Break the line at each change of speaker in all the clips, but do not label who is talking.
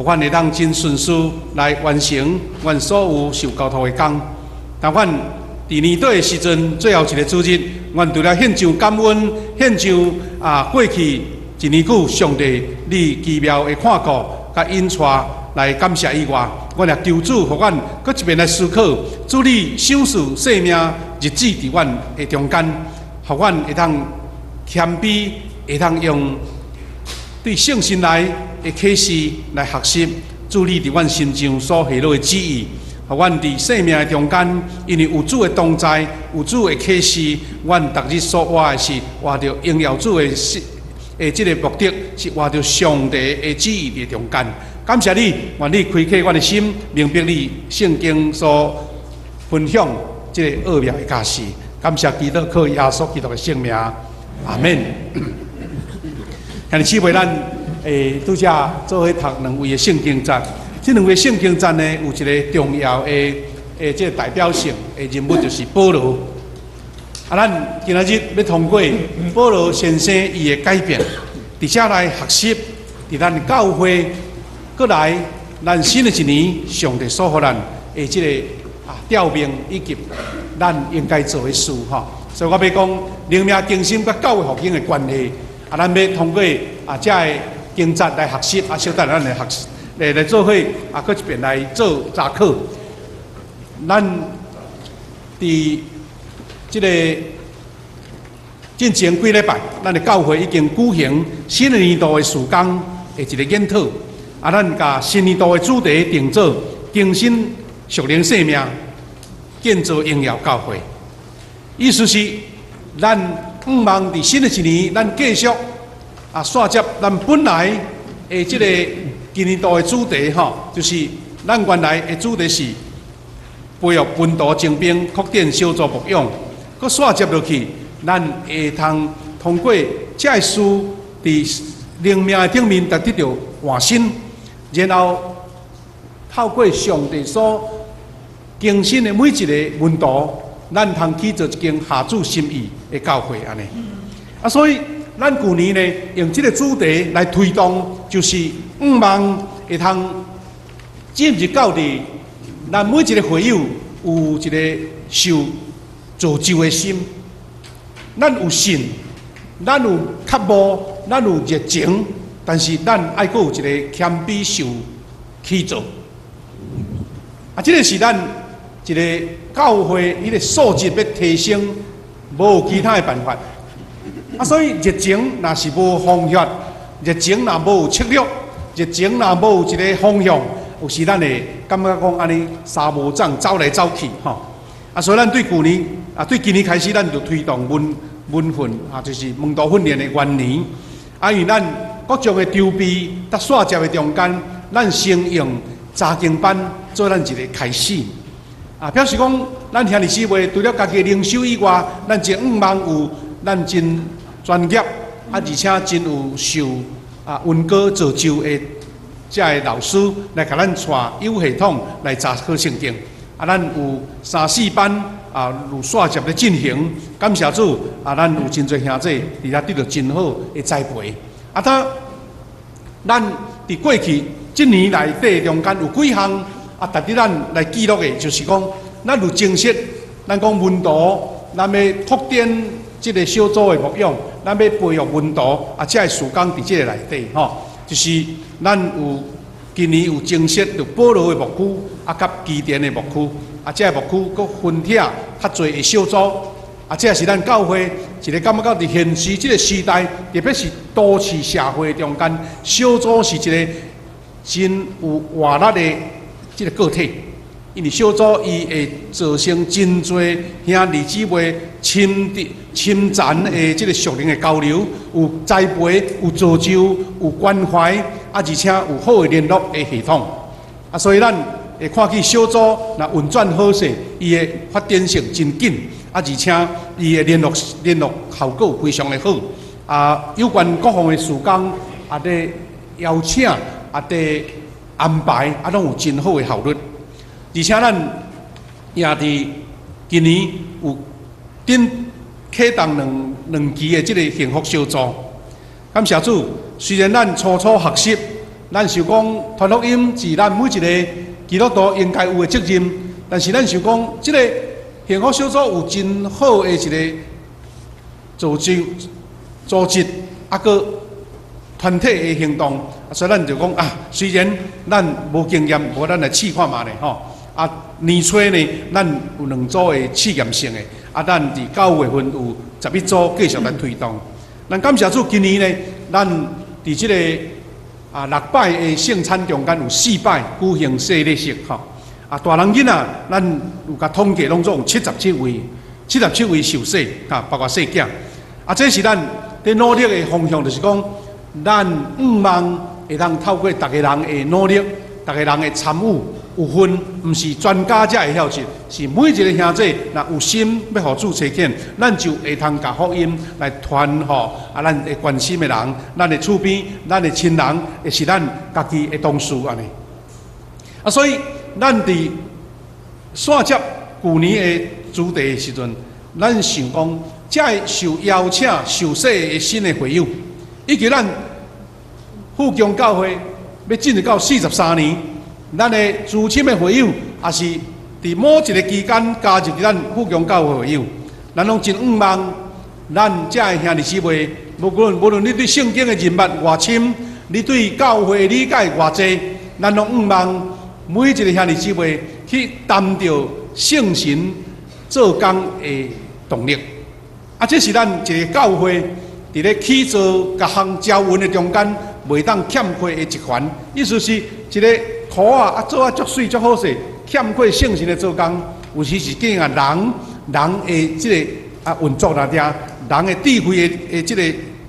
予阮會當真順遂來完成阮所有受交託的工。但阮佇年底的時陣，最後一个主日，阮除了獻上感恩，獻上啊過去一年久上帝你奇妙的看顧佮引帶來感謝以外，阮也求主予阮閣一遍來思考，主你賞賜生命日子佇阮的中間，予阮會當謙卑，會當用對聖神來的啟示來學習主你佇阮身上所下落的旨意。予阮佇生命的中間，因為有主的同在，有主的啟示，阮逐日所活的是活著榮耀主的的這个目的，是活著上帝的旨意佇中間。感謝你，願你開啟阮的心，明白你聖經所分享這个奧妙的教示。感謝基督靠耶穌基督的聖名，阿門。兄弟姊妹，咱拄才做伙讀兩位的聖經節。這兩位聖經節呢，有一个重要的這个代表性的人物，就是保羅。啊，咱今仔日欲通過保羅先生伊的改變，佇遮來學習，佇咱教會閣來，咱新的一年，上帝所予咱的這个調命以及咱應該做的事吼。所以我欲講靈命更新佮教會復興的關係。啊，咱欲通過這个經節來學習，啊，小等咱來學習。來做伙啊，閣一遍來做查考。咱佇這个進前幾禮拜，咱的教會已經舉行新的年度的事工的一个研討。啊，咱共新年度的主題定做更新屬靈生命，建造榮耀教會。意思是，咱向望佇新的一年，咱繼續續接咱本來的這个今年度的主題吼，就是咱原來的主題是培育門徒精兵，擴展小組牧養。閣續接落去，咱會通通過這个事佇靈命的頂面，得著換新，然後透過上帝所更新的每一个門徒，咱通去做一間合主心意的教會按呢。啊，所以咱舊年呢，用這个主題來推動，就是向望會通進入到佇咱每一个會友有一个受造就的心，咱有信，咱有渴慕，咱有熱情，但是咱愛閣有一个謙卑受起造。啊，這个是咱一个教會彼个素質欲提升，無其他的辦法。啊，所以熱情若是無方向，熱情若無策略，熱情若無一个方向，有時咱會感覺講按呢三無杖走來走去吼。啊，所以咱對舊年啊，對今年開始，咱就推動門訓啊，就是門徒訓練的元年。啊，因為咱各種的籌備佮續接的中間，咱先用查經班做咱一个開始。啊，表示講咱兄弟姊妹除了家己的靈修以外，咱真向望有咱真專業啊，而且真有受恩膏造就的這个老師來共咱帶有系統來查考聖經。啊，咱有三四班啊，有續接咧進行。感謝主啊，咱有真濟兄弟佇遐得著真好的栽培。啊，當咱佇過去這年內底中間有幾項啊，值得咱來記錄的，就是講咱有正式，咱講門徒，咱欲拓展這个小組的牧養，咱欲培育門徒啊，這个事工佇這个內底吼，就是咱有今年有增設著保羅的牧區啊，佮基甸的牧區啊，這个牧區閣分拆較濟的小組啊，這是咱教會一个感覺到佇現時這个時代，特別是都市社會中間，小組是一个真有活力的這个個體，因為小組伊會造成真濟兄弟姊妹深的深層的這个屬靈的交流，有栽培，有造就，有關懷，啊，而且有好的聯絡的系統。啊，所以咱會看見小組若運轉好勢，伊的發展性真緊，啊，而且伊的聯絡效果非常的好。啊，有關各方的事工，啊，咧邀請，啊，咧安排，啊，攏有真好的效率。而且咱也佇今年有頂啟動兩期的這个幸福小組。感謝主，雖然咱初初學習，咱想講傳福音是咱每一个基督徒應該有的責任，但是咱想講，這個幸福小組有真好的一个組織、組織，啊，閣團體的行動，所以咱就講啊，雖然咱無經驗，無咱來試看覓咧吼。啊，年初呢，咱有兩組的試驗性的，啊，咱佇9月份有11組繼續來推動。咱感謝主，今年呢，咱佇這個六擺的聖餐中間有四擺舉行洗禮式吼。啊，大人囡仔，咱有共統計，攏總有七十七位，七十七位受洗，哈，包括細囝。啊，這是咱佇努力的方向，就是講，咱向望會當透過逐个人的努力，逐个人的參與有份，毋是專家才會曉得，是每一个兄弟若有心欲予主差遣，咱就會通共福音來傳予咱會關心的人，咱的厝邊、咱的親人，抑是咱家己的同事按呢。啊，所以咱佇紲接舊年的主題的時陣，咱想講，遮的受邀請、受洗的新的會友，以及咱富強教會欲進入到43年，咱的資深的會友，也是佇某一个期間加入咱富強教會會友，咱攏真向望，咱遮的兄弟姊妹，無論你對聖經的認捌偌深，你對教會的理解偌濟，咱攏向望每一个兄弟姊妹去擔著聖神做工的動力。啊，這是咱一个教會佇咧起造各項招運的中間，袂當欠缺的一環。意思是一个箍仔啊做啊足媠足好勢，欠缺聖神的做工，有時是見啊人人的這个運作爾爾，人的智慧的這个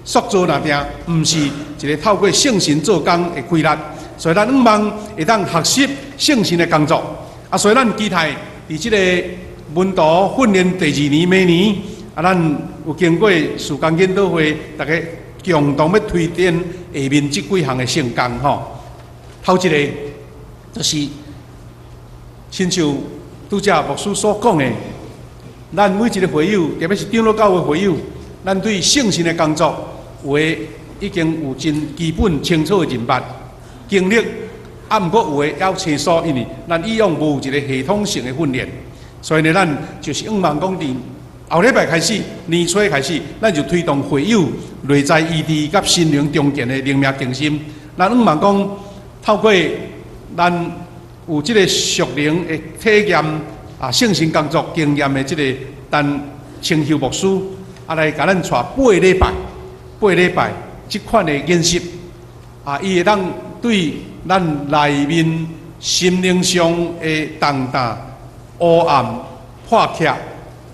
塑造爾爾，毋是一个透過聖神做工的規律。所以咱向望會當學習聖神的工作。啊，所以咱期待佇這个門徒訓練第二年明年，啊，咱有經過事工研討會，逐家共同欲推展下面這幾項的聖工吼。頭一个就是親像拄才牧師所講的，咱每一个會友，特別是長老教會會友，咱對聖神的工作，有的已經有真基本清楚的認捌經歷，啊，毋過有的猶生疏，因為咱以往無一个系統性的訓練，所以呢，咱就是向望講佇後禮拜開始，年初開始，咱就推動會友內在醫治佮心靈重建的靈命更新。咱向望講，透過咱有這个屬靈的體驗啊，聖神工作經驗的這个陳清秀牧師，啊，來共咱帶8禮拜，8禮拜這款的研習，啊，伊會當對咱內面心靈上的重擔、烏暗、破缺，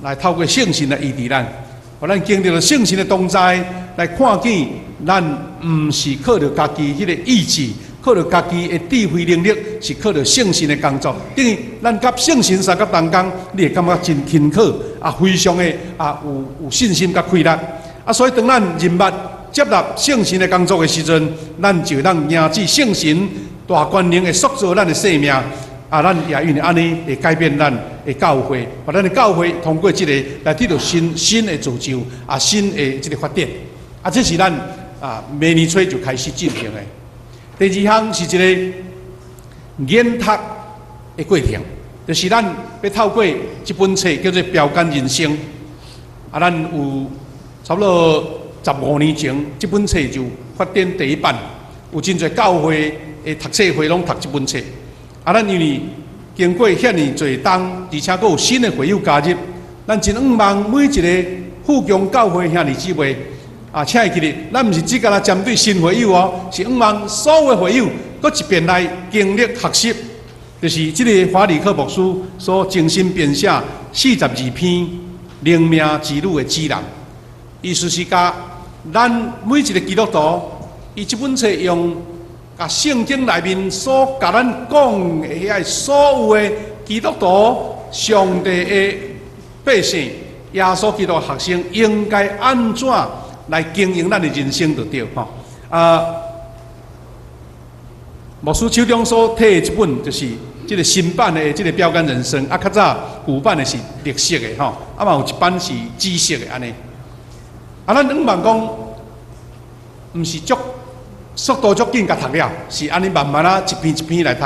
來透過聖神來醫治咱，予咱經歷著聖神的同在，來看見咱毋是靠著家己彼个意志，靠著家己的智慧能力，是靠著聖神的工作。等於咱佮聖神相佮同工，你會感覺真輕巧，啊，非常的有信心佮氣力。啊，所以當咱認捌接納聖神的工作的時陣，咱就會當迎接聖神大權能的塑造咱的生命。啊，咱也因為按呢會改變咱的教會，予咱的教會通過這个來得著新新的造就，啊，新的這个發展。啊，這是咱明年初就開始進行的。第二項是一个研讀的過程，就是咱欲透過這本冊叫做《標杆人生》。啊，咱有差不多15年前，這本冊就發展第一版，有真濟教會的讀冊會攏讀這本冊。啊，咱因為經過遐爾濟冬，而且閣有新的會友加入，咱真向望每一个富強教會兄弟姊妹啊，請會記得，咱毋是只干焦針對新會友哦，是向望所有會友，閣一遍來經歷學習，就是這个華理克牧師所精心編寫42篇靈命之旅的指南。意思是共咱每一个基督徒，伊這本冊用共聖經內面所共咱講的遐所有的基督徒上帝的百姓，耶穌基督的學生應該按怎來經營咱的人生就對吼。啊，牧師手中所提的這本就是這个新版的這个標杆人生，啊，較早舊版的是綠色的吼，啊嘛有一版是紫色的按呢。啊，咱向望講，毋是足速度足緊，共讀了，是按呢慢慢仔一篇一篇來讀，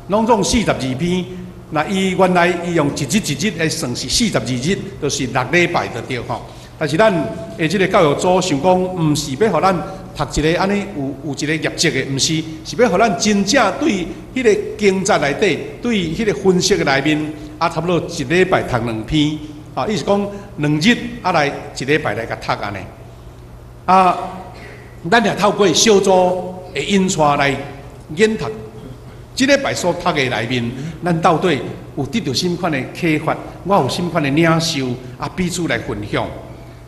攏總四十二篇。若伊原來伊用一日一日來算是四十二日，就是6禮拜就對吼。但是咱的這个教育組想講，毋是欲予咱讀一个按呢有一个業績的，毋是，是欲予咱真正對彼个經節內底，對彼个分析的內面，啊，差不多一禮拜讀兩篇，啊，意思講2日啊來一禮拜來共讀按呢。啊，咱也透過小組的引帶來研讀，這禮拜所讀的內面，咱到底有得著啥物款的啟發？我有啥物款的領受？啊，彼此來分享。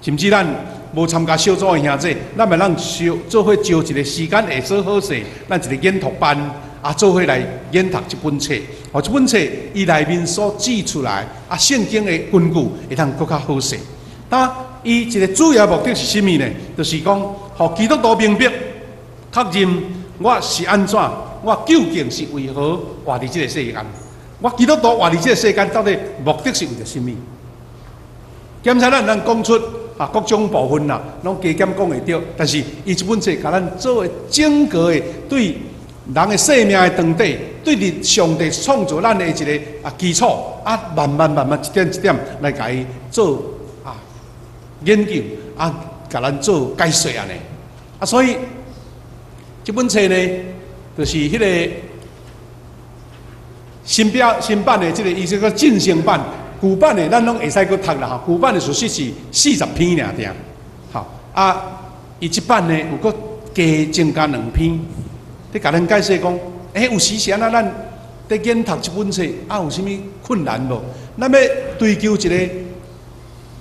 甚至咱無參加小組的兄弟，咱嘛通小做伙招一个時間會做好勢，咱一个研讀班啊，做伙來研讀這本冊。哦，這本冊伊內面所指出來啊，聖經的根據會當閣較好勢。但伊一个主要目的是啥物呢？就是講，予基督徒明白、確認我是按怎，我究竟是為何活佇這个世間？我基督徒活佇這个世間，到底目的是為著啥物？檢查咱通講出啊各種部分啦，攏加減講會著。但是伊這本冊共咱做的整個的對人的生命的長短，對佇上帝創造咱的一个啊基礎啊，慢慢慢慢一點一點來共伊做啊研究啊，共咱做解說按呢。啊，所以這本冊呢，就是彼个新標新版的這个，伊這個進行版，舊版的咱攏會使閣讀啦吼。舊版的事實是40篇爾爾，吼啊，伊這版呢有閣加增加兩篇，咧共咱解釋講，有時是按怎咱佇研讀這本冊啊，有啥物困難無？咱欲追求一个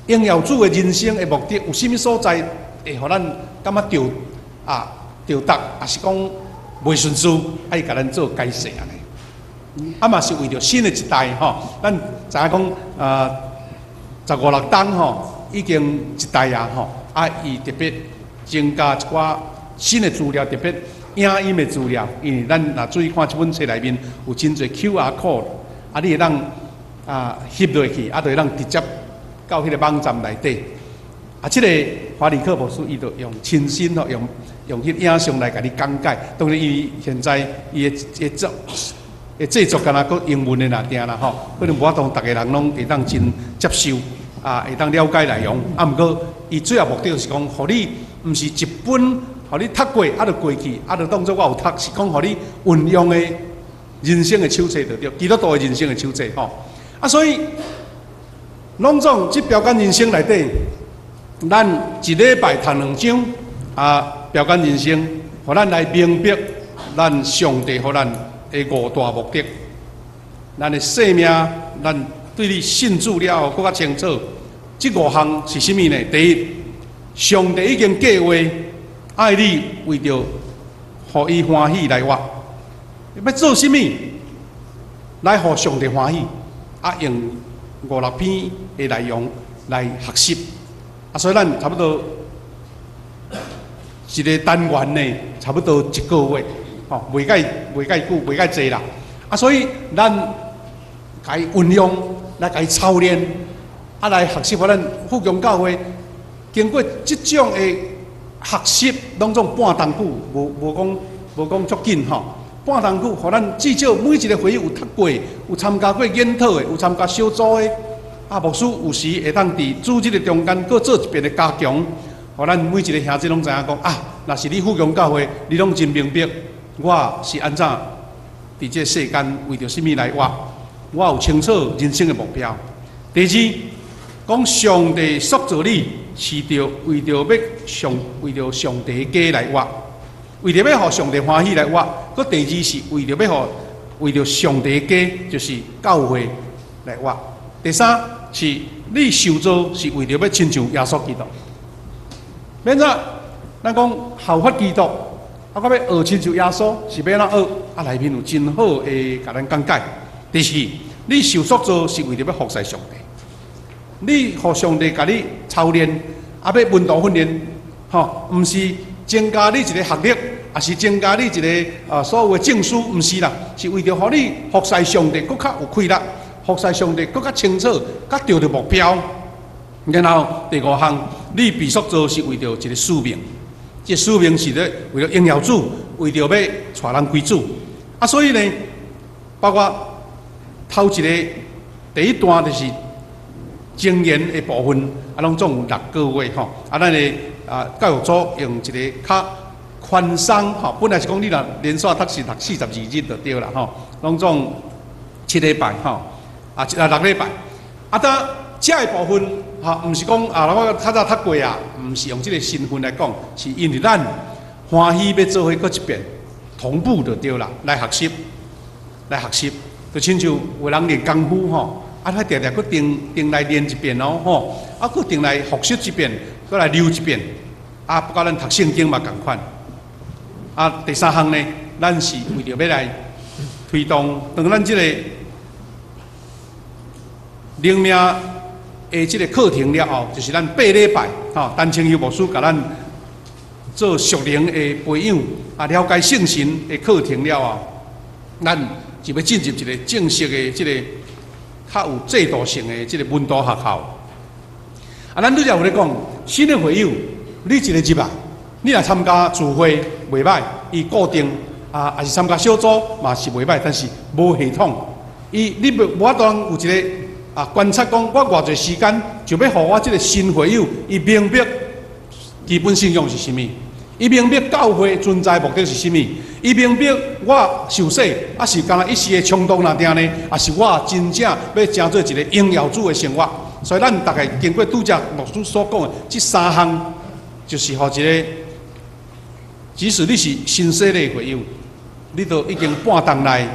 榮耀主的人生的目的，有啥物所在會予咱感覺著啊著讀，抑是講袂順遂，愛共咱做解釋按呢。啊嘛是為著新的一代吼，咱知影講啊，十五六冬吼已經一代啊吼，啊伊特別增加一寡新的資料，特別影音的資料，因為咱若注意看這本冊內面有真濟 QR code，啊你會當啊翕落去，啊就會當直接到彼个網站內底。啊，這个華理克牧師伊就用親身吼，用彼影像來共你講解。當然，伊現在伊的的作的製作敢若閣英文的爾爾啦吼，可能無法度逐个人攏會當真接受，啊，會當了解內容。啊，毋過伊主要目的就是講，予你毋是一本，予你讀過，啊，就過去，啊，就當做我有讀，是講予你運用的人生的手冊就對，基督徒的人生的手冊吼。啊，所以攏總這標桿人生內底，咱一禮拜讀兩章，啊，標桿人生，予咱來明白咱上帝予咱的五大目的，咱的生命，咱對你信主了後，閣較清楚。這五項是啥物呢？第一，上帝已經計劃愛你，為著予伊歡喜來活。欲做啥物來予上帝歡喜？啊，用五六篇的內容來學習。啊，所以咱差不多一个單元呢，差不多一個月，吼，袂蓋久，袂蓋濟啦。啊，所以咱共伊運用，來共伊操練，啊，來學習。予咱富強教會經過這種的學習，攏總半冬久，無講足緊吼。半冬久，予咱至少每一个會議有讀過，有參加過研討的，有參加小組的。啊，牧師有時會當佇主日的中間，閣做一遍的加強，予咱每一个兄弟攏知影講啊，若是你富強教會，你攏真明白，我是按怎佇這世間為著啥物來活，我有清楚人生的目標。第二，講上帝塑造你是著為著欲上為著上帝的家來活，為著欲予上帝歡喜來活。閣第二是為著欲予為著上帝的家，就是教會來活。第三是你受造是為著欲親像耶穌基督。免怎？咱講效法基督，啊，我欲學親像耶穌，是欲按怎學？啊，內面有真好的共咱講解。第四，你受塑造是為著欲服侍上帝，你予上帝共你操練，啊，欲門徒訓練，吼，毋是增加你一个學歷，抑是增加你一个啊所有的證書，毋是啦，是為著予你服侍上帝，閣較有氣力，服侍上帝閣較清楚，較著著目標。然後第五項，你被塑造是為著一个使命，這使命是咧為著榮耀主，為著欲帶人歸主。啊，所以呢，包括頭一個第一段就是證言的部分，啊，攏總有6個月吼。啊，咱的教育組用一個較寬鬆吼，本來是講你若連續讀是讀42日就對啦吼，攏總7禮拜吼，啊，6禮拜。啊，當這个部分吼，毋是講啊，我較早讀過啊，毋是用這個身份來講，是因為咱歡喜欲做伙閣一遍同步就對啦，來學習，來學習，就親像有人練功夫吼，啊，他定定閣定定來練一遍哦吼，啊，閣定來復習一遍，閣來溜一遍，啊，不過咱讀聖經嘛仝款。啊，第三項呢，咱是為著欲來推動，當咱這個靈命的這個課程了後，就是咱8禮拜，吼，陳清秀牧師共咱做屬靈的培養，啊，了解聖神的課程了後，咱就欲進入一個正式的這個較有制度性的這個門徒學校。啊，咱拄才有咧講，新的會友，你一个入來，你若參加聚會袂䆀，伊固定啊，抑是參加小組嘛是袂䆀，但是無系統。伊你無無法度有一個觀察講，我偌濟時間就欲予我這個新會友，伊明白基本信仰是啥物，伊明白教會存在目的是啥物，伊明白我受洗啊是干焦一時的衝動爾呢，抑是我真正欲成做一個榮耀主的生活。所以咱逐家經過拄才牧師所講的這三項，就是予一個，即使你是新洗禮會友，你都已經半當內，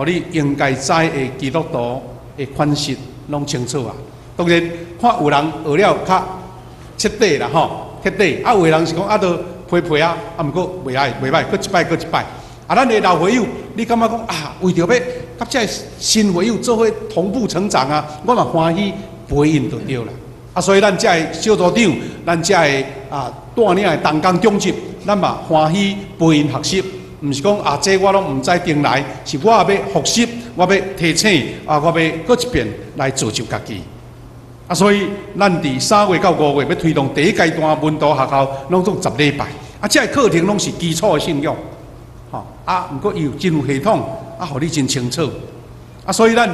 予你應該知的基督徒的款式攏清楚啊。當然，看有人學了較徹底啦吼，徹底啊，有的人是講啊，都皮皮啊，啊，毋過袂愛袂䆀，閣一擺閣一擺。啊，咱的老會友，你感覺講啊，為著欲佮這个新會友做伙同步成長啊，我嘛歡喜陪𪜶就對啦。啊，所以咱這个小組長，咱這个帶領的同工長執，咱嘛歡喜陪𪜶學習。毋是講啊，這我攏毋知定來，是我欲復習，我欲提醒啊，我欲閣一遍來造就家己。啊，所以咱佇3月到5月欲推動第一階段門徒學校，攏總10禮拜。啊，這个課程攏是基礎的信仰，吼啊，毋過伊有真有系統，啊，予你真清楚。啊，所以咱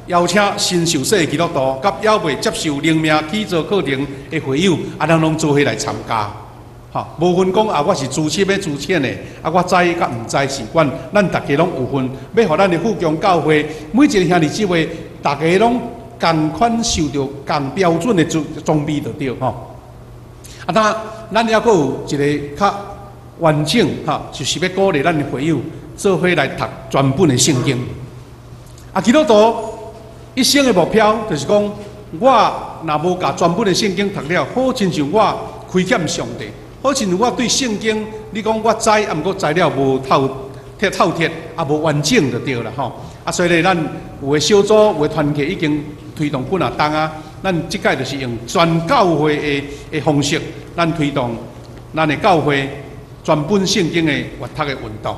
邀請新受洗的基督徒，佮猶未接受靈命起造課程的會友，啊，咱攏做伙來參加。吼，無分講啊，我是資深的資淺的，啊，我知佮毋知是管，咱逐家攏有份，欲予咱的富強教會每一個兄弟姊妹，逐家攏仝款受著仝標準的裝裝備就對吼。啊，當咱猶閣有一個較完整吼，就是欲鼓勵咱的會友做伙來讀全本的聖經。啊，基督徒一生的目標就是講，我若無共全本的聖經讀了，好親像我虧欠上帝。好親像我對聖經，你講我知，啊，毋過知了無透徹透徹，啊，無完整就對啦吼。啊，所以咧，咱有的小組、有的團契已經推動幾若冬啊。咱這擺就是用全教會的的方式，咱推動咱的教會全本聖經的閱讀的運動。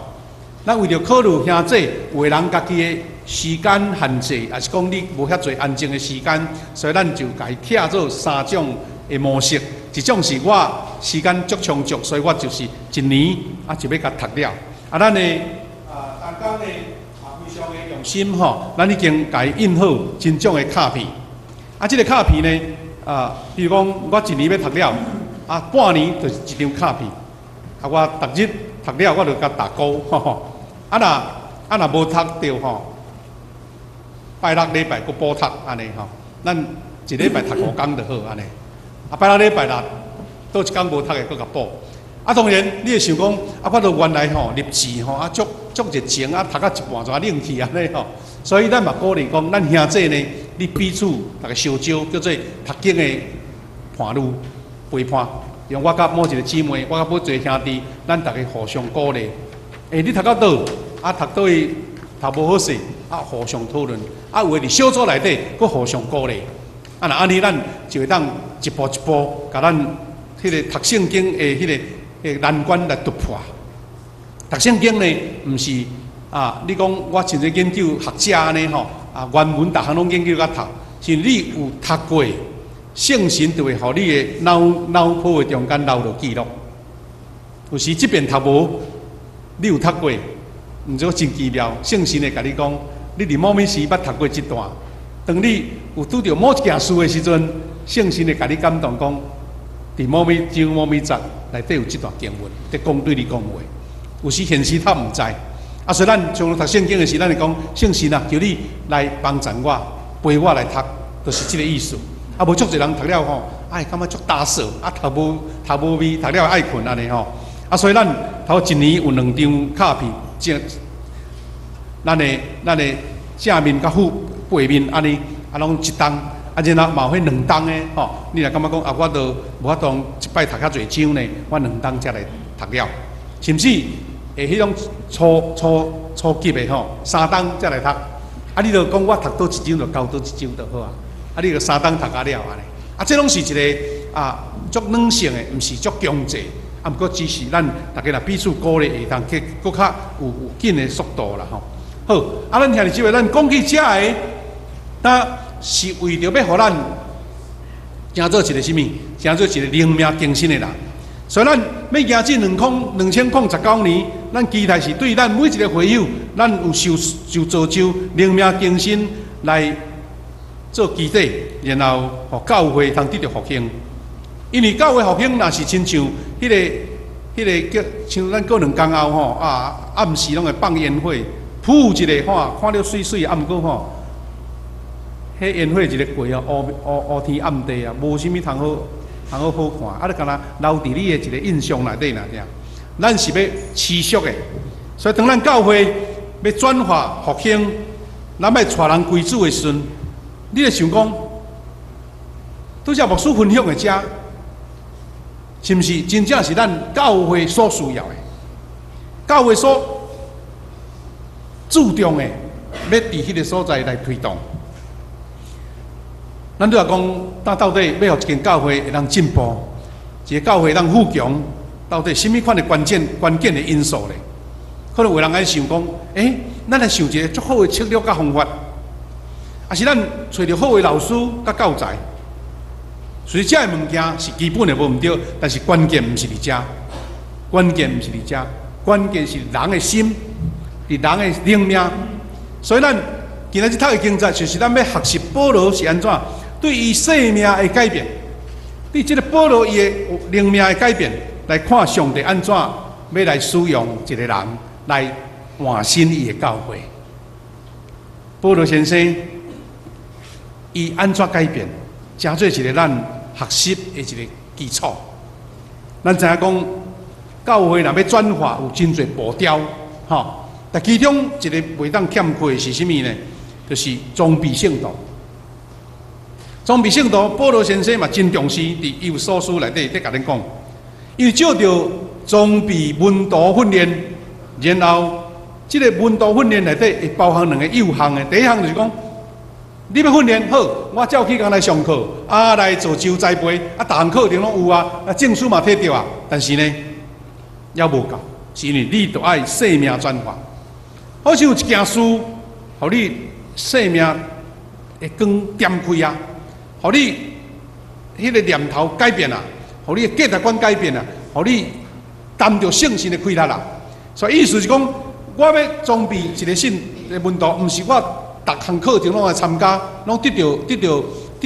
咱為著考慮兄弟，有的人家己的時間限制，抑是講你無遐濟安靜的時間，所以咱就共伊拆做三種的模式。一種是我時間足充足，所以我就是一年啊就欲共讀了。啊，咱的同工的啊非常的用心吼，咱已經共伊印好真種的卡片。啊，這个卡片呢，啊，比如講我一年欲讀了，啊，半年就是一張卡片。啊，我逐日讀了，我就共打勾，吼吼。啊若無讀著吼，拜六禮拜閣補讀按呢吼。咱一禮拜讀5工就好按呢。啊，拜六禮拜六，佗一工無讀的，閣共補。啊，當然你會想講，啊，我都原來吼立志吼，啊，足足熱情，啊，讀到一半就啊冷去按呢吼。所以咱嘛鼓勵講，咱兄弟呢，你彼此逐家相招，叫做讀經的伴侶陪伴。用我佮某一個姊妹，我佮某一個兄弟，咱逐家互相鼓勵。欸，你讀到佗？啊，讀佗位讀無好勢，啊，互相討論。啊，有的佇小組內底，閣互相鼓勵。啊，若按呢，咱就會當一步一步，共咱彼个讀聖經的彼个難關來突破。讀聖經呢，毋是啊，你講我像這研究學者按呢吼，啊，原文逐項攏研究甲透，是你有讀過，聖神就會予你的腦腦波的中間留落記錄。有時這遍讀無，你有讀過？毋過真奇妙，聖神會共你講，你佇某物時捌讀過這段。當你有拄著某一件事的時陣，聖神會共你感動講，佇某物章某物節內底有這段經文，佇講對你講話。有時現時他毋知，啊，所以咱常常讀聖經的時，咱會講聖神啊，求你來幫助我，陪我來讀，就是這个意思。啊，無足濟人讀了吼，哎，感覺足焦燥，啊，讀無讀無味，讀了愛睏按呢吼。啊，所以咱頭一年有兩張卡片，正咱的正面佮副背面按呢，啊，攏一沓，啊，然後嘛有彼兩沓的吼。你若感覺講啊，我都無法度一擺讀較濟章呢，我兩沓才來讀了，甚至會彼種初初級的吼，三沓才來讀。啊，你就講我讀佗一章就交佗一章就好啊。啊，你就三沓讀甲了按呢。啊，這攏是一个啊，足軟性的，毋是足強制。啊，毋過只是咱逐家若彼此鼓勵，會當去閣較有緊的速度啦吼。好，啊，咱兄弟姊妹，咱講起遮个，那是為著欲予咱成做一个啥物？成做一个靈命更新的人。所以咱欲行進2019年，咱期待是對咱每一个會友，咱有受造就靈命更新來做基底，然後予教會通得著復興。因為教會復興，若是親像彼个叫像咱過兩工後吼啊，暗時攏會放煙火，噗一个吼，看著媠媠，啊毋過吼，彼煙火一个過哦，烏烏烏天暗地啊，無啥物通好通好好看，啊，就敢若留佇你的一个印象內底爾爾。咱是欲持續的，所以當咱教會欲轉化復興，咱欲帶人歸主的時陣，你會想講，拄才牧師分享的遮，是毋是真正是咱教會所需要的？教會所注重的，欲佇彼个所在來推動。咱拄仔講，咱到底欲予一間教會會當進步，一个教會會當富強，到底啥物款的關鍵的因素咧？可能有人愛想講，欸，咱來想一个足好的策略佮方法，抑是咱揣著好的老師佮教材。所以這个物件是基本的無毋對，但是關鍵毋是佇遮，關鍵毋是佇遮，關鍵是人的心，佇人的靈命。所以咱今仔日讀的經節，就是咱欲學習保羅是按怎對伊生命的改變，對這个保羅伊的靈命的改變，來看上帝按怎欲來使用一个人來換新伊的教會。保羅先生伊按怎改變，成做一个咱學習的一个基礎。咱知影講，教會若欲轉化，有真濟步調，吼。但其中一个袂當欠缺的是啥物呢？就是裝備聖徒。裝備聖徒，保羅先生嘛真重視，佇以弗所書內底佇共咱講，因為藉著裝備門徒訓練，然後這个門徒訓練內底會包含兩个要項的。第一項就是講，你欲訓練好，我照起工來上課，啊來造就栽培，啊逐項課程攏有啊，啊證書嘛摕著啊，但是呢，猶無夠，是因為你著愛生命轉化。好像有一件事，予你生命的光點開啊，予你彼个念頭改變啊，予你的價值觀改變啊，予你擔著聖神的氣力啦。所以意思是講，我欲裝備一个信的門徒，毋是我逐項課程攏來參加，攏得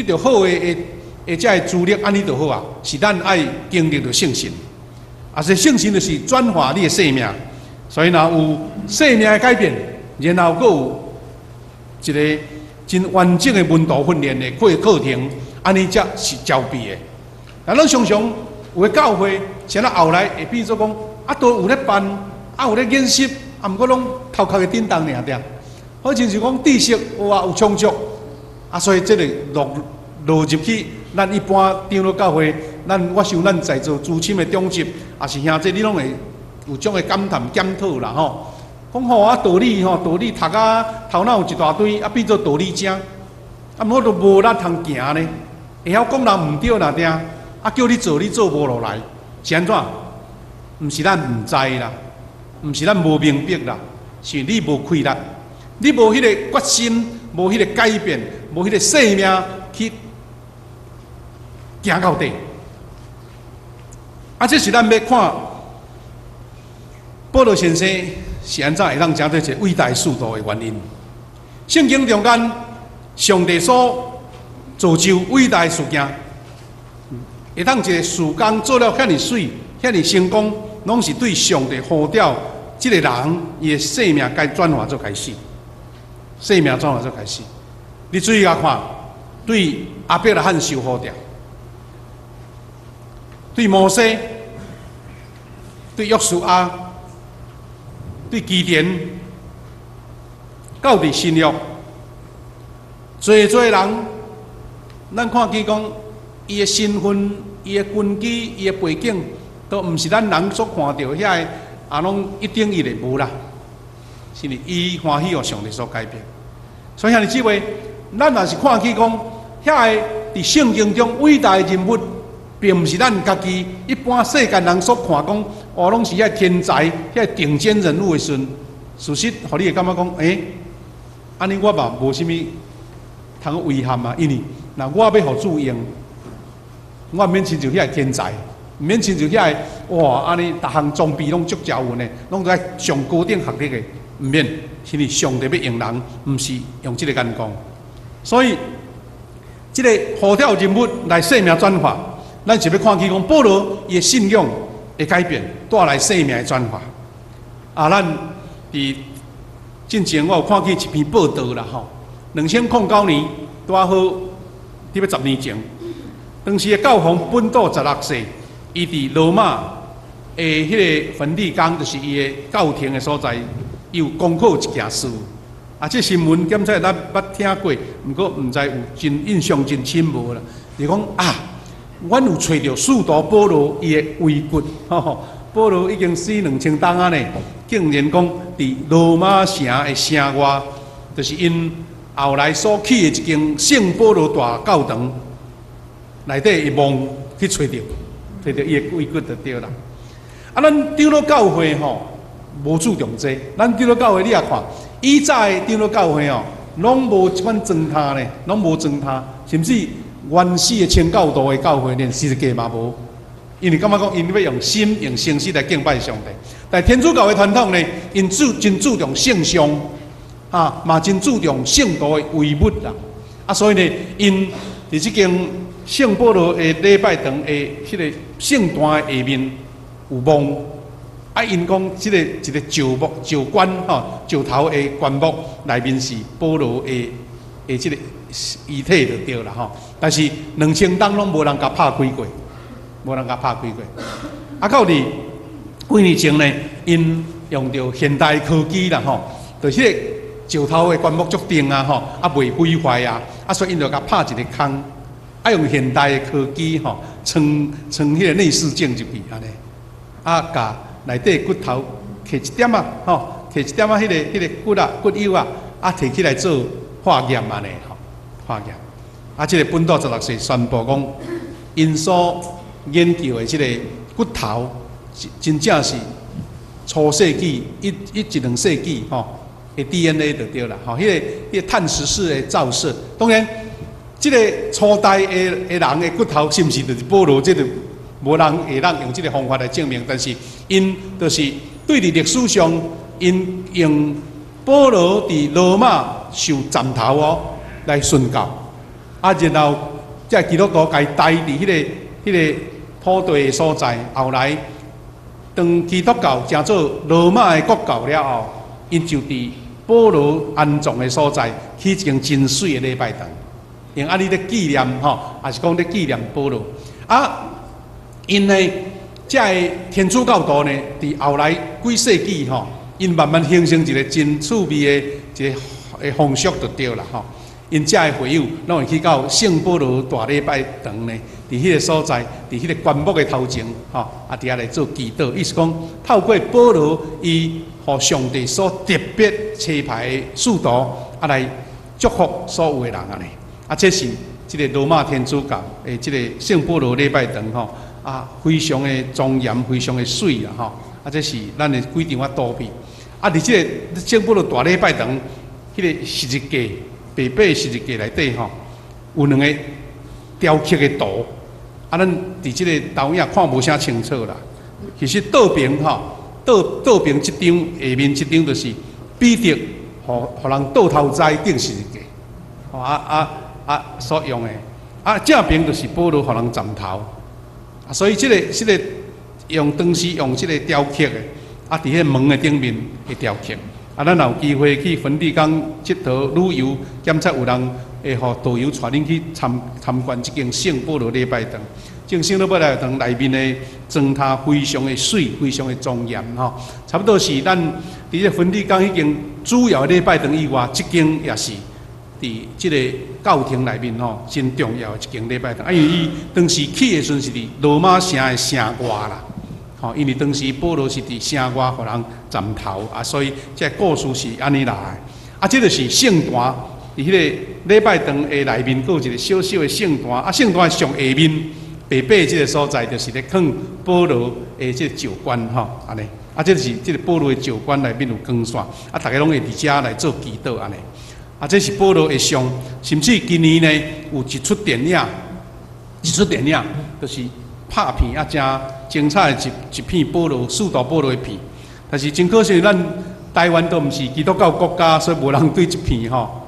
著好的這个資歷，按呢就好啊。是咱愛經歷著聖神，啊，這聖神就是轉化你的生命。所以若有生命的改變，然後閣有一个真完整的門徒訓練的課程，按呢才是齊備的。啊，咱常常有的教會，啥若後來會變做講，啊，都有咧辦，啊，有咧研習，啊，毋過攏頭殼的頂動爾爾。好親像講知識有啊有充足，啊，所以這个落入去咱一般長老教會，咱我想咱在座資深的長執，抑是兄弟，你攏會有種的感嘆檢討啦吼。講吼啊道理吼，道理讀啊頭腦有一大堆，啊變做道理精，啊毋過都無力通行呢。會曉講人毋對爾爾，啊叫你做你做無落來，是按怎？毋是咱毋知啦，毋是咱無明白啦，是你無氣力。你無彼个決心，無彼个改變，無彼个生命去行到底。啊，這是咱欲看保羅先生是按怎會當成做一个偉大使徒的原因。聖經中間，上帝所造就偉大事件，會當一个事工做了遐爾媠、遐爾成功，攏是對上帝呼召這个人伊的生命該轉化做開始，生命轉化做開始。你注意共看，對亞伯拉罕受呼召，對摩西，對約書亞，對基甸，到佇新約，濟濟人，咱看見講，伊的身份、伊的根基、伊的背景，都毋是咱人所看著遐个，啊，攏一等一的無啦，是因為伊歡喜予上帝所改變。所以兄弟姊妹，咱若是看見講，遐个佇聖經中偉大的人物，並毋是咱家己一般世間人所看講，哦，攏是遐天才、遐頂尖人物的時陣，事實予你會感覺講，欸，按呢我嘛無啥物通遺憾啊，因為若我欲予主用，我毋免親像遐個天才，毋免親像遐個哇，按呢逐項裝備攏足齊全的，攏在上高等學歷的，毋免，是因為上帝欲用人，毋是用這个眼光。所以，這个呼召人物來生命轉化，咱是欲看見講保羅伊的信仰的改變，帶來生命的轉化。啊，咱佇進前我有看見一篇報道啦，吼，2009年拄仔好，佇欲10年前，當時的教皇本篤十六世，伊佇羅馬的彼个梵蒂岡，就是伊的教廷的所在，伊有公告一件事。啊，這新聞檢測咱捌聽過，毋過毋知有真印象真深無啦。就講啊，阮有揣著使徒保羅伊的遺骨，吼，保羅已經死2000冬啊呢，竟然講佇羅馬城的城外，就是𪜶後來所起的一間聖保羅大教堂內底，伊墓去揣著，揣著伊的遺骨就對啦。啊，咱長老教會吼無注重這個，咱長老教會你也看，以早的長老教會哦，攏無這款磚塔呢，攏無磚塔，甚至原始的清教徒的教會連十字架嘛無，因為感覺講𪜶欲用心用誠實來敬拜上帝。但天主教的傳統呢，𪜶真注重聖像，啊，嘛真注重聖徒的遺物啦。啊，所以呢，𪜶佇這間聖保羅的禮拜堂的彼个聖壇的下面有墓。啊，𪜶講這个一个石木石棺吼，石頭的棺木內面是保羅的這个遺體就對啦吼。但是2000冬攏無人共拍開過，無人共拍開過。啊，到佇幾年前呢，𪜶用著現代科技啦吼，就是彼個石頭的棺木足重啊吼，啊袂毀壞啊，啊所以𪜶就共拍一个空，啊用現代的科技吼，裝裝彼个內視鏡入去按呢，啊共內底骨頭摕一點仔，吼，摕一點仔彼个骨啊骨幼啊，啊摕起來做化驗按呢吼，化驗。啊，這个本篤十六世宣布講，𪜶所研究的這个骨頭，真正是初世紀一一一兩世紀吼的 DNA 就對啦，吼，彼个碳十四的照射，當然，這个初代的人的骨頭是毋是就是保羅？這個無人會當用這个方法來證明，但是𪜶就是對佇歷史上，𪜶用保羅佇羅馬受斬頭哦來殉教，啊，然後這基督徒共伊抬佇彼个土地的所在，後來當基督教成做羅馬的國教了後，𪜶就佇保羅安葬的所在起一間真媠的禮拜堂，用按呢咧紀念吼，也是講咧紀念保羅。啊，𪜶呢，這个天主教徒呢，佇後來幾世紀吼，𪜶慢慢形成一個真趣味的一個的風俗就對啦吼。𪜶遮的會友攏會去到聖保羅大禮拜堂呢，佇彼个所在，佇彼个棺木的頭前，吼，啊，佇遐來做祈禱。意思講，透過保羅伊予上帝所特別差派的使徒，啊來祝福所有的人按呢。啊，這是這个羅馬天主教的這个聖保羅禮拜堂吼，啊，非常的莊嚴，非常的媠啊吼。啊，這是咱的幾張仔圖片。啊，佇這个聖保羅大禮拜堂，彼个十字架，白白十字架內底吼，有兩個雕刻的圖。啊，咱佇這个投影看無啥清楚啦。其實倒爿吼，倒倒倒爿這張，下面這張就是彼得，予予人倒頭栽釘十字架，吼啊啊啊所用的，啊正爿就是保羅予人斬頭，啊所以這個用當時用這個雕刻的，啊佇彼個門的頂面的雕刻，啊咱若有機會去梵蒂岡𨑨迌旅遊，檢測有人會予導遊帶恁去參參觀這間聖保羅禮拜堂。這間聖保羅禮拜堂內面的裝塔非常的媠，非常的莊嚴吼，差不多是咱佇這梵蒂岡彼間主要的禮拜堂以外，這間也是佇這个教廷內面吼真重要的一間禮拜堂。啊，因為伊當時起的時陣是佇羅馬城的城外啦，吼，因為當時保羅是佇城外予人斬頭啊，所以這个故事是按呢來的。啊，這就是聖壇，佇彼个禮拜堂的內面，閣有一个小小的聖壇。啊，聖壇的上下面白白這个所在，就是咧囥保羅的這个石棺吼，按呢。啊，這就是這个保羅的石棺內面有光線，啊，逐家攏會佇遮來做祈禱按呢。啊，這是保羅的像，甚至今年呢有一齣電影，一齣電影就是拍片啊，誠精彩的一一片保羅使徒保羅的片。但是真可惜，咱台灣都毋是基督教國家，所以無人對這片吼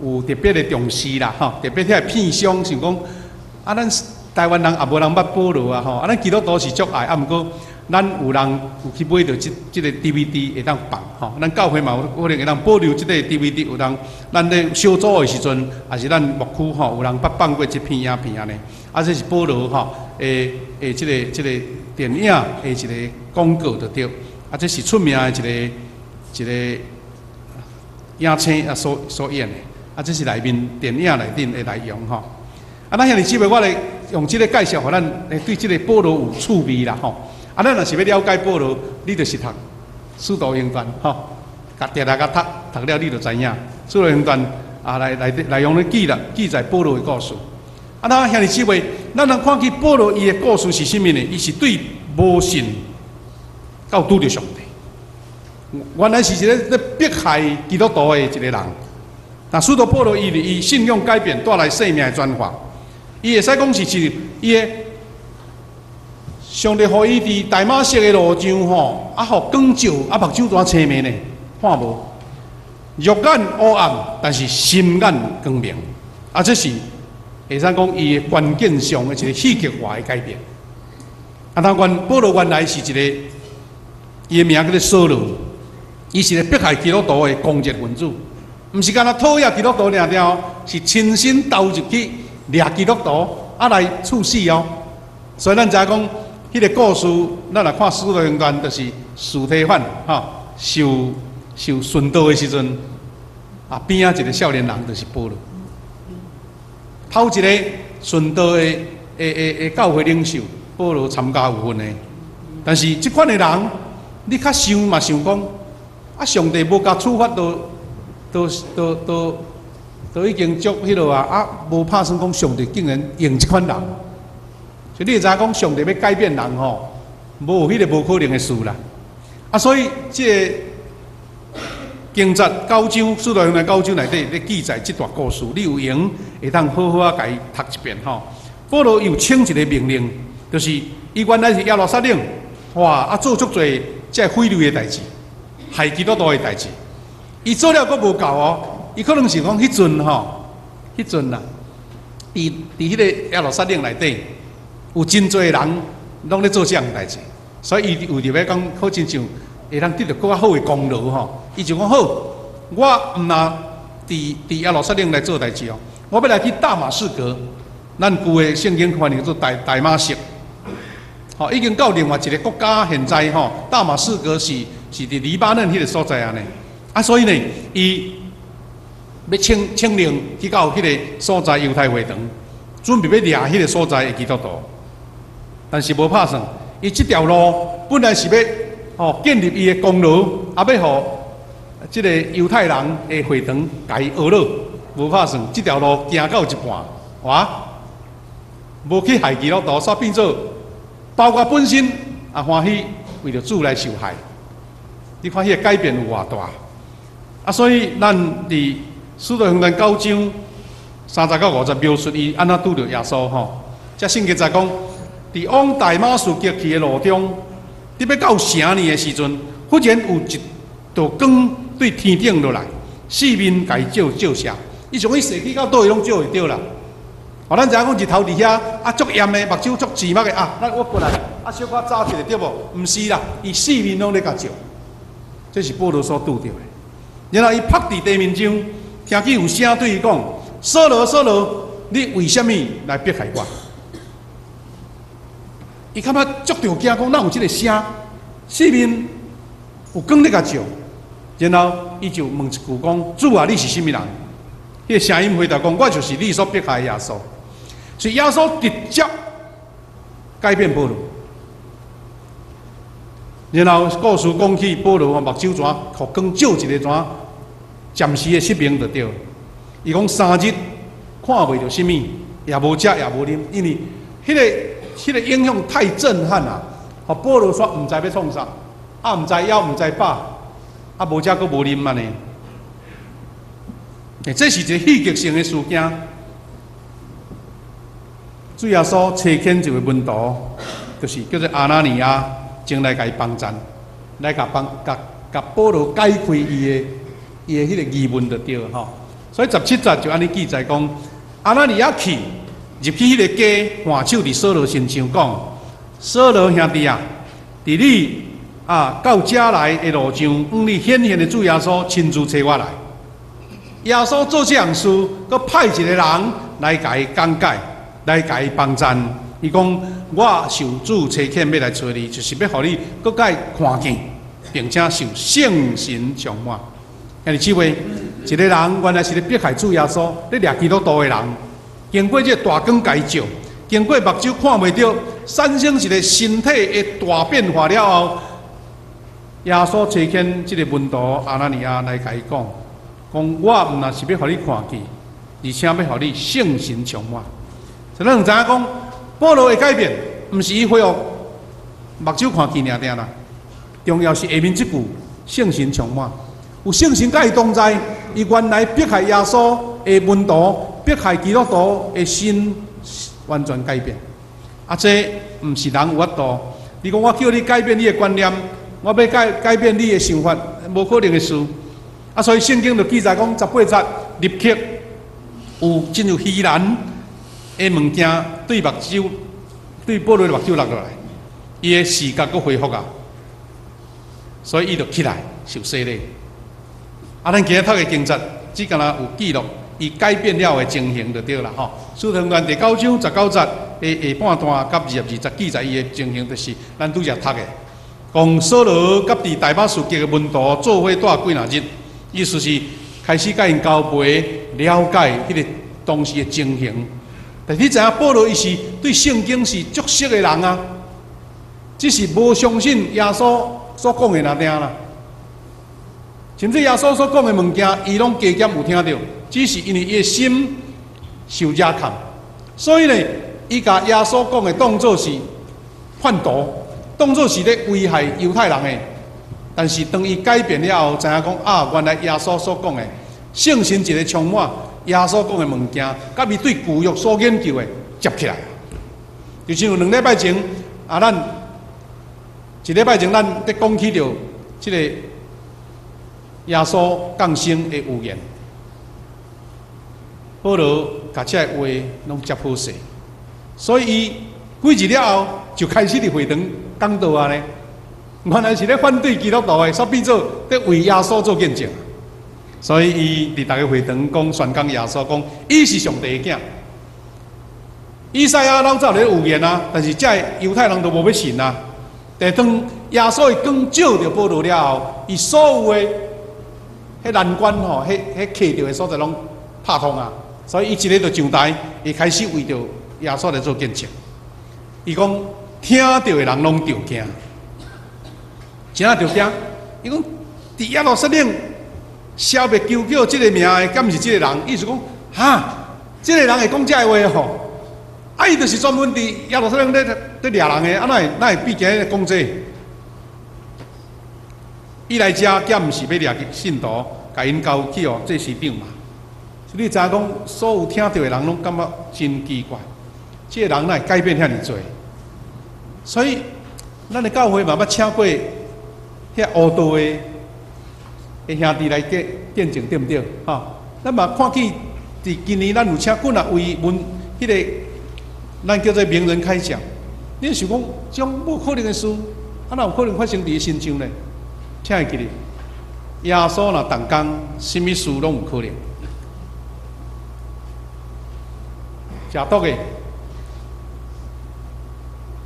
有特別的重視啦，吼。特別遐片商想講，啊，咱台灣人也無人捌保羅啊，吼，啊，咱基督徒是足愛，啊，毋過咱有人有去買著這這个 DVD 會當放，吼，咱教會嘛有可能會當保留這个 DVD，有人咱咧小組的時陣，抑是咱牧區吼，有人捌放過這片影片按呢。啊，這是保羅吼，的的這个這个電影的一个廣告就對。啊，這是出名的一个一个影星啊所所演的。啊，這是內面電影內頂的內容吼。啊，咱兄弟姊妹，我來用這个介紹，予咱會對這个保羅有趣味啦吼。啊，咱若是欲了解保羅，你就是讀《使徒行傳》吼，共定定共讀，讀了你就知影《使徒行傳》啊，內內內容咧記錄記載保羅的故事。啊，咱兄弟姊妹，咱通看見保羅伊的故事是啥物呢？伊是對無信到拄著上帝。原來是一個咧迫害基督徒的一個人。但使徒保羅伊伊信仰改變，帶來生命的轉化。伊會使講是是伊的上帝予伊佇大馬色的路上吼，啊，予光照，啊，目睭怎青盲呢？看無，肉眼烏暗，但是心眼光明。啊，這是會使講伊的關鍵上的一個戲劇化的改變。啊，當原保羅原來是一個，伊的名叫做掃羅，伊是個迫害基督徒的狂熱分子，毋是干焦討厭基督徒爾爾哦，是親身投入去掠基督徒，啊來處死哦。所以咱知影講，彼个故事，咱若看《使徒行傳》，就是司提反吼受受殉道的時陣，啊邊仔一个少年人就是保羅。頭一個殉道的的的的教會領袖，保羅參加有份的。但是這款的人，你較想嘛想講，啊上帝無共處罰都都都都都已經足彼落啊，啊無拍算講上帝竟然用這款人。所以你會知影講上帝欲改變人吼，無彼个無可能的事啦。啊，所以這个經節九章，使徒行傳九章內底咧記載這段故事，你有閒會當好好仔共伊讀一遍吼。保羅又請一个命令，就是伊原來是耶路撒冷，哇啊做足濟這個毀類的代誌，害基督徒的代誌。伊做了閣無夠哦，伊可能是講彼陣吼，彼陣啦，佇佇彼個耶路撒冷內底有真濟人攏咧做這樣代誌，所以伊為著欲講好親像會當得著閣較好的功勞吼，伊就講好，我毋若佇佇耶路撒冷來做代誌哦，我欲來去大馬士革，咱舊的聖經翻譯做大大馬色，吼，已經到另外一个國家，現在吼，大馬士革是是佇黎巴嫩彼个所在按呢，啊，所以呢，伊欲請請令去到彼个所在猶太會堂，準備欲掠彼个所在的基督徒，但是無拍算，伊這條路本來是欲吼建立伊的功勞，啊，欲予這个猶太人的會堂共伊呵咾，無拍算，這條路行到一半，哇，無去害基督徒，煞變做包括本身也歡喜為著主來受害。你看彼个改變有偌大？啊，所以咱佇使徒行傳九章30到50描述伊按怎拄著耶穌吼。這聖經在講，佇往大馬士革去的路中，伫欲到城呢的時陣，忽然有一道光對天頂落來，四面共伊照照射。伊想伊踅去到佗位攏照會著啦。哦，咱知影講日頭佇遐啊，足炎的，目睭足痔目的啊，咱我過來啊，小可走一下對無？毋是啦，伊四面攏咧共照。這是保羅所拄著的。然後伊仆佇地面上，聽見有聲對伊講：掃羅，掃羅，你為啥物來迫害我？伊感覺足著驚，講哪有這个聲？四面有光咧共照。然後伊就問一句講：主啊，你是啥物人？彼个聲音回答講：我就是你所迫害的耶穌。所以耶穌直接改變保羅。然後故事講起，保羅目睭怎予光照一个怎暫時的失明就對。伊講3日看袂著啥物，也無食也無啉，因為彼个影響太震撼啦。予保羅煞毋知欲創啥，啊毋知枵毋知飽，啊無食閣無啉按呢。欸，這是一個戲劇性的事件。主耶穌差遣一位門徒，就是叫做亞拿尼亞，前來共伊幫贊，來共幫共共保羅解開伊的彼个疑問就對吼。所以17節就按呢記載講，亞拿尼亞去入去彼個家，按手佇掃羅身上講：掃羅兄弟啊，佇你啊到遮來的路上，向你顯現的主耶穌親自差我來。耶穌做這項事，閣派一個人來共伊講解，來共伊幫贊。伊講：我受主差遣欲來揣你，就是欲予你閣再看見，並且受聖神充滿。兄弟姊妹，一個人原來是咧迫害主耶穌、咧掠基督徒的人，經過這个大光共伊照，經過目睭看袂著，產生一個身體的大變化了後，耶穌差遣這个門徒亞拿尼亞來共伊講。講我毋但是欲予你看見，而且欲予你聖神充滿。所以咱知影講，保羅的改變，毋是伊恢復目睭看見爾爾啦，重要是下面這句聖神充滿，有聖神佮伊同在，伊原來迫害耶穌的門徒、迫害基督徒的心完全改變。啊，這毋是人有法度。你講我叫你改變你的觀念，我欲改改變你的想法，無可能的事。啊，所以聖經就記載講，18節立刻有進入稀難的物件對目睭，對保羅的目睭落落來，伊的視覺閣恢復啊，所以伊就起來受洗禮。啊，咱今日讀的經節，只干焦有記錄伊改變了的情形就對啦吼。使徒行傳第九章19節的下半段佮22節記載伊的情形，就是咱拄才讀的，講掃羅佮佇大馬士革的門徒做伙蹛幾若日。意思是開始佮𪜶交陪了解彼个當時的情形。但你知影保羅伊是對聖經是足熟的人啊，只是無相信耶穌所講的爾爾啦。甚至耶穌所講的物件，伊攏加減有聽著，只是因為伊的心受惹崁，所以呢，伊共耶穌講的當做是叛徒，當做是咧危害猶太人的。但是當伊改變了後，知影講啊，原來耶穌所講的聖神一个充滿，耶穌講的物件，佮伊對舊約所研究的接起來。就像2禮拜前啊，咱一禮拜前咱佇講起著這个耶穌降生的預言，保羅共這个話攏接好勢，所以伊幾日了後就開始佇會堂講道啊呢。原來是咧反對基督徒的，煞變做咧為耶穌做見證。所以伊佇逐个會堂講宣講耶穌，講伊是上帝的囝。以賽亞老早咧預言啊，但是這个猶太人都無欲信啊。但當耶穌的光照著保羅了後，伊所有的彼難關吼，彼彼卡著的所在攏拍通啊。所以伊一个就上台，伊開始為著耶穌來做見證。伊講聽著的人攏著驚。啥著驚？伊講佇耶路撒冷消滅求叫這个名的，敢毋是這个人？意思講，哈，這个人會講這个話吼？啊，伊就是專門佇耶路撒冷咧掠人的，啊，哪會變今日講這个？伊來遮，敢毋是欲掠信徒，共𪜶交去予祭司長嘛？所以你知影講，所有聽著的人攏感覺真奇怪，這个人哪會改變遐爾濟？所以咱的教會嘛捌請過遐烏道的兄弟來見證，對毋對？吼，咱嘛看見佇今年咱有請幾若位問彼個，咱叫做名人開講。你想講這種無可能的事，啊哪有可能發生佇伊身上呢？請會記得，耶穌若動工，啥物事攏有可能。食毒的，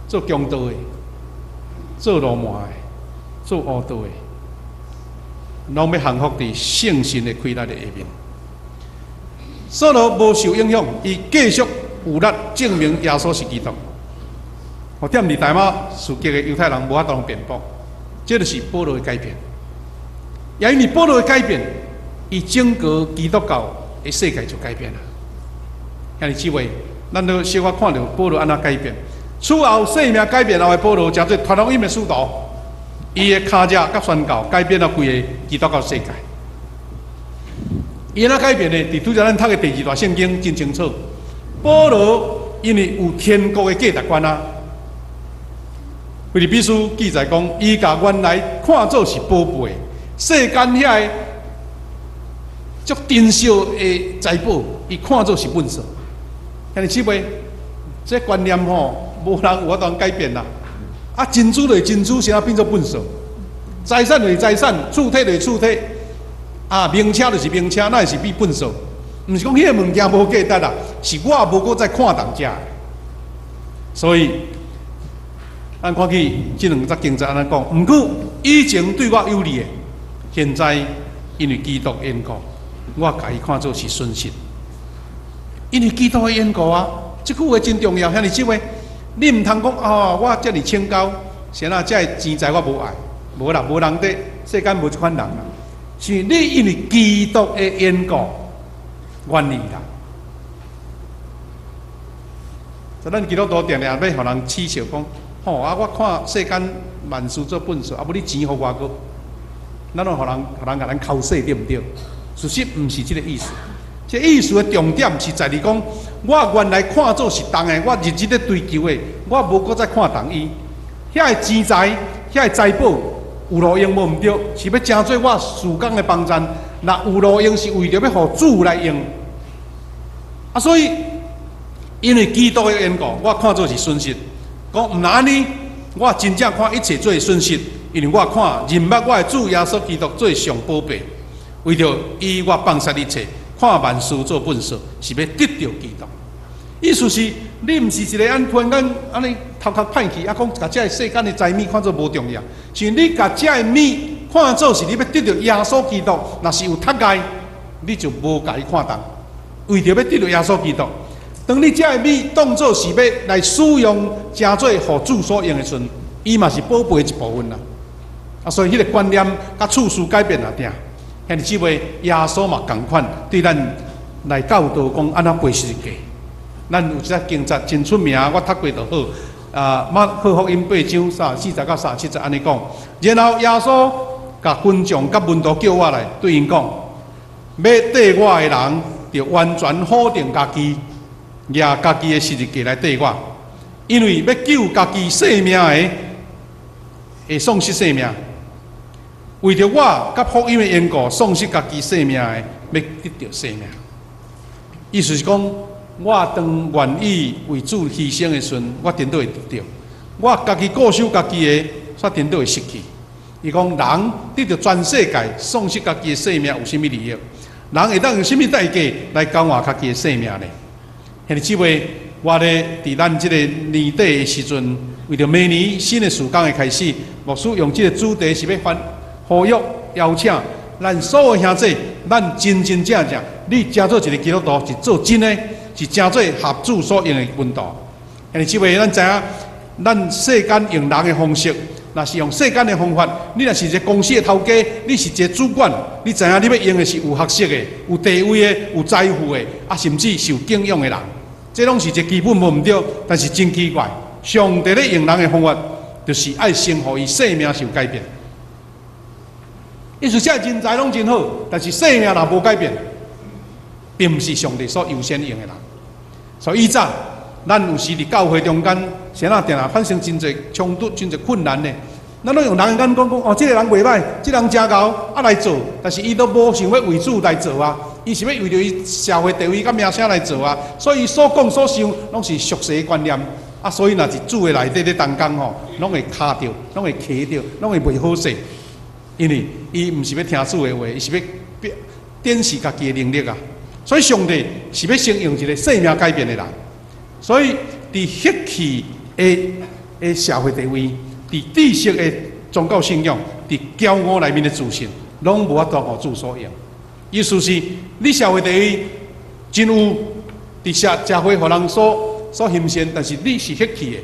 做強盜的，做流氓的，做烏道的，攏欲降服佇聖神的氣力的下面。掃羅無受影響，伊繼續有力證明耶穌是基督。予踮佇大馬士革的猶太人無法度辯駁，這就是保羅的改變。也因為保羅的改變，伊整個基督教的世界就改變啦。兄弟姊妹，咱都小可看著保羅按怎改變。此後生命改變後的保羅，成做傳福音的使徒，伊的跤跡佮宣告改變了規個基督教世界。伊按怎改變呢？佇拄才咱讀的第二段聖經真清楚。保羅因為有天國的價值觀啊，腓立比書記載講，伊共原來看做是寶貝，世間遐个足珍惜的財寶，伊看做是糞埽。兄弟姊妹，這觀念吼，無人有法度改變啦。啊，珍珠就是珍珠，啥變做糞埽？財產就是財產，厝體就是厝體。啊，名車就是名車，哪會是變糞埽？毋是講彼个物件無價值啦，是我無閣再看重這。所以，咱看起這兩節經節按呢講，毋過以前對我有利的，現在因為基督緣故，我共伊看做是損失。因為基督的緣故啊，這句話真重要，兄弟姊妹，你毋通講哦，我遮爾清高，啥啦？這个錢財我無愛，無啦，無人佇世間無這款人啦。是你因為基督的緣故，願意啦。就咱基督徒定定欲予人恥笑講，吼啊！我看世間萬事做糞埽，啊無你錢予我閣，咱攏予人予人共咱剾洗對毋對？事實毋是這个意思。這意思的重點是在於講，我原來看做是重的，我日日咧追求的，我無閣再看重伊。遐个錢財，遐个財寶有路用無毋對，是欲成做我事工的幫贊。若有路用是為著欲予主來用。啊，所以因為基督的緣故，我看做是損失。講毋若按呢，我真正看一切做損失，因為我看認捌我的主耶穌基督做上寶貝，為著伊我放殺一切。看萬事做糞埽，是欲得著基督。意思是，你毋是一个按突然間按呢頭殼歹去，啊講共這个世間的財物看做無重要，是你共這个物看做是你欲得著耶穌基督，若是有窒礙，你就無共伊看重。為著欲得著耶穌基督，當你這个物當做是欲來使用，成做予主所用的時陣，伊嘛是寶貝一部分啦。啊，所以彼个觀念佮處事改變也定。兄弟姊妹，耶穌嘛仝款對咱來教導講按怎背十字架。咱有一節經節真出名，我讀過就好。啊，馬可福音八章34節到37節按呢講。然後耶穌共群眾佮門徒叫我來，對𪜶講：欲綴我的人，著完全否定家己，舉家己的十字架來綴我。因為欲救家己性命的，會喪失性命。為著我佮福音的緣故，喪失家己性命的，欲得著性命。意思是講，我當願意為主犧牲的時陣，我顛倒會得著。我家己固守家己的，煞顛倒會失去。伊講，人得著全世界，喪失家己的性命，有啥物利益？人會當用啥物代價來交換家己的性命呢？兄弟姊妹，我咧佇咱這个年底的時陣，為著明年新的事工的開始，牧師用這个主題是欲發呼籲邀請咱所有兄弟，咱真真正正，你成做一個基督徒是做真的，是成做合主所用的門徒。兄弟姊妹，咱知影，咱世間用人的方式，若是用世間的方法，你若是一個公司的頭家，你是一個主管，你知影你欲用的是有學識的、有地位的、有財富的，啊，甚至受敬仰的人，這攏是一個基本無毋對，但是真奇怪，上帝咧用人的方法，就是愛先予伊生命受改變。意思這人才攏真好，但是生命若無改變，並毋是上帝所優先用的人。所以以早咱有時佇教會中間，啥若定定發生真濟衝突、真濟困難呢？咱攏用人的眼光講，哦，這個人袂䆀，這個人誠𠢕啊來做，但是伊都無想欲為主來做啊，伊是欲為著伊社會地位佮名聲來做啊，所以伊所講所想攏是俗世的觀念啊，所以若是主的內底咧同工吼，攏會卡著，攏會卡著，攏會袂好勢，因為伊毋是欲聽主的話，伊是欲展示家己的能力啊。所以上帝是欲先用一個生命改變的人，所以佇血氣的社會地位，佇知識的宗教信仰，佇驕傲內面的自信，攏無法度予主所用。意思是，你社會地位真有，佇社會予人所欣羨，但是你是血氣的，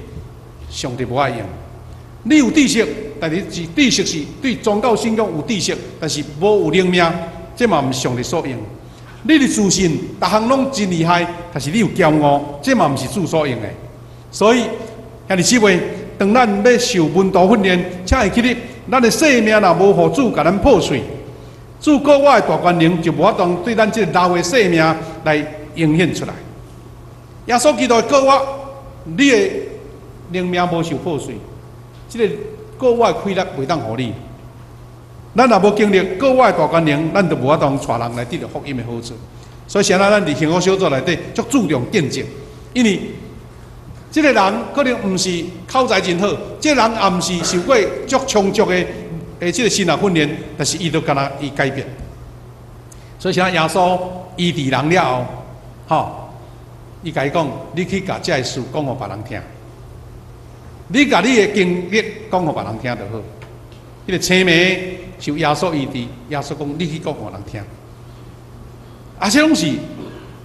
上帝無愛用。你有知識，但是知識是對宗教信仰有知識，但是無有靈命，這嘛毋是上帝所用。你的自信，逐項攏真厲害，但是你有驕傲，這嘛毋是主所用的。所以，兄弟姊妹，當咱欲受門徒訓練，請會記得，咱的生命若無予主共咱破碎，主膏我的大權能就無法度對咱這個老的生命來呈現出來。耶穌基督的膏我，你的靈命無受破碎，這個膏我的氣力袂當予你。咱若無經歷膏我的大權能，咱就無法度帶人來得著福音的好處。所以，現在咱佇幸福小組內底足注重見證，因為這個人可能毋是口才真好，這個人也毋是受過足充足的這個神學訓練，但是伊都敢若伊改變。所以，現在耶穌醫治人了後，吼，伊共伊講：你去共這个事講予別人聽，你共你的經歷講予別人聽就好。彼個青盲受耶穌醫治，耶穌講：你去講予人聽。啊，這攏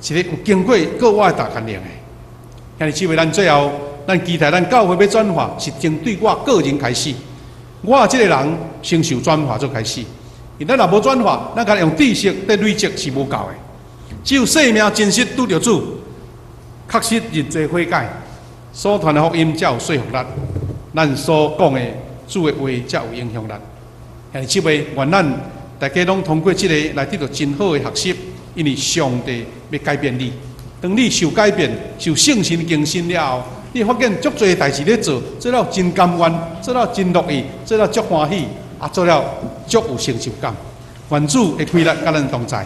是一個有經過膏我的大權能的。兄弟姊妹，咱最後，咱期待咱教會欲轉化，是先對我個人開始。我這個人先受轉化做開始。因咱若無轉化，咱干焦用知識佇累積是無夠的。只有生命真實拄著主，確實認罪悔改，所傳的福音才有說服力，咱所講的主的話才有影響力。兄弟姊妹，願咱大家攏通過這个來得著真好的學習，因為上帝欲改變你。當你受改變、受聖神更新了後，你發現足濟代誌咧做，做了真甘願，做了真樂意，做了足歡喜，啊，做了足有成就感。願主的氣力佮咱同在。